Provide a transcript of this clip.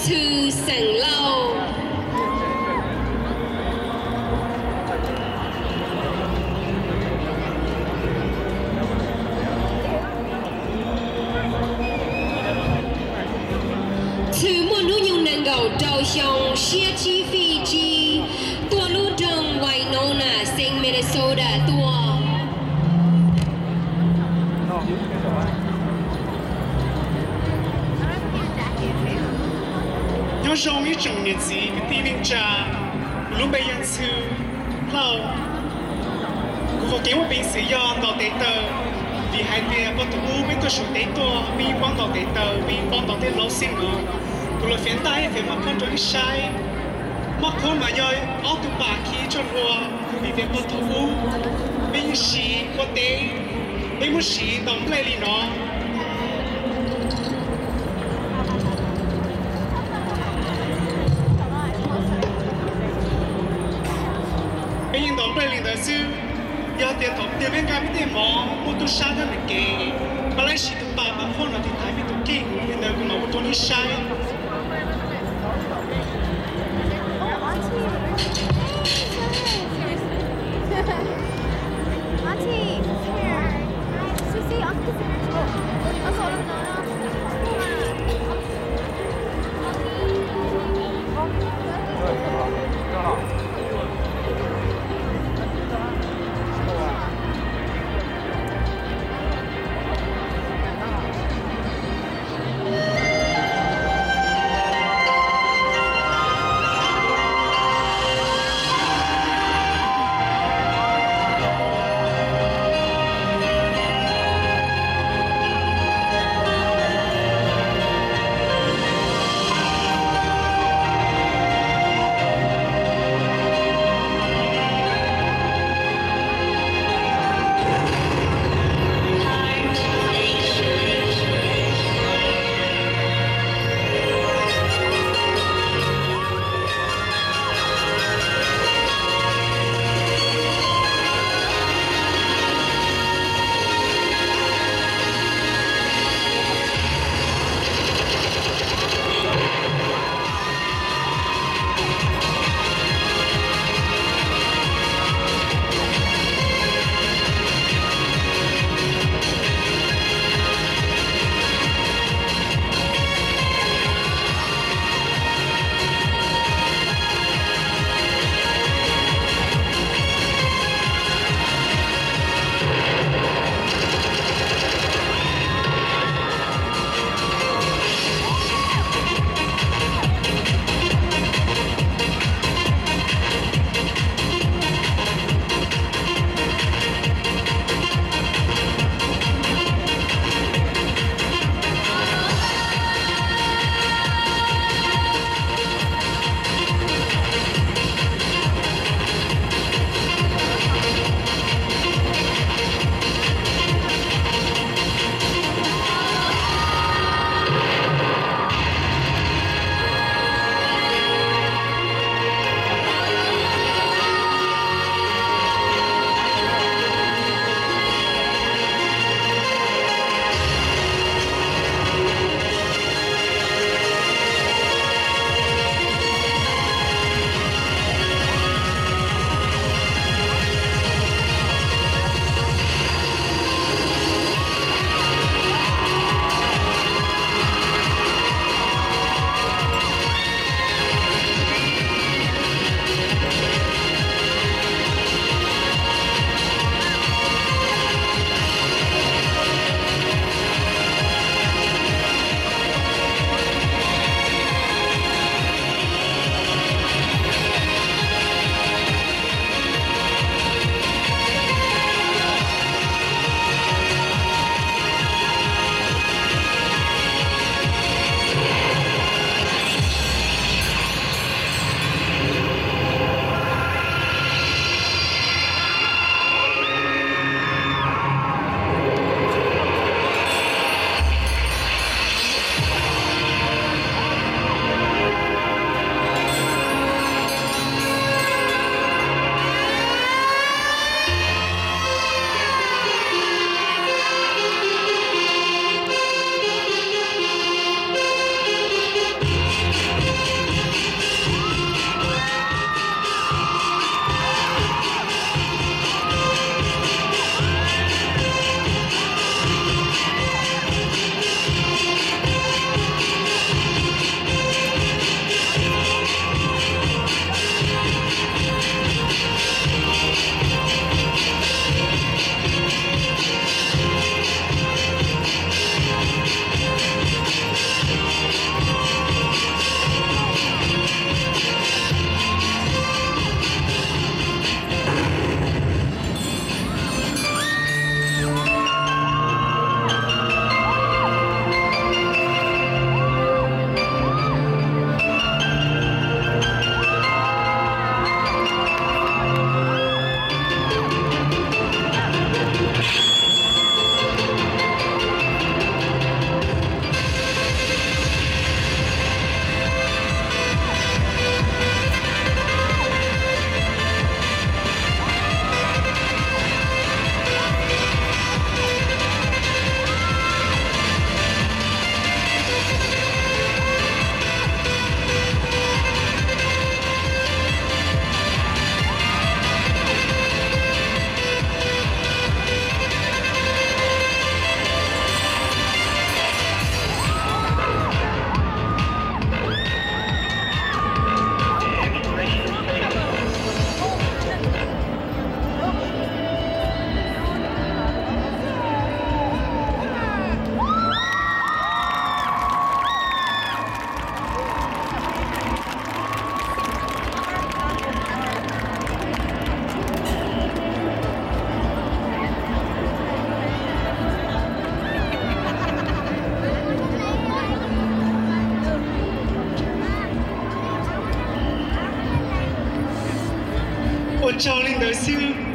Txhwm Xeem Lauj. Txhwm muaj hnub nyoog nees nkaum rau xyoo, siab tsib feet tsib, tuaj lub nroog Winona, xeev Minnesota tuaj. Nyob zoo ib tsoom niam txiv kwv tij neej tsa, kuv lub npe yog Txhwm Lauj. Kuv qhov kev muaj peev xwm yog ntaus tes taw, vim hais tias pog thaum ub peb tuaj Suav teb tuaj, peb yeej paub ntaus tes taw, peb yeej paub ntaus tej laub xib no. Kuv los fiav ntaj ib fiav maj qhoob rau nej saib. Maj qhoob mas yog ob tug pas khi tso hlua, vim tias pog thaum ub peb yeej siv ua teb, peb muab siv ntaus nplej li no. Peb yeej ntaus nplej li ntawd xwb. Yog tias thaum twg peb nqa peb tej mov muaj tub sab nyob ntawm kev, pab laib siv tus pas maj qhoob no tiv thaiv peb tus kheej, li ntawd kuv mam ua rau nej saib. Ua tsaug li ntawd xwb.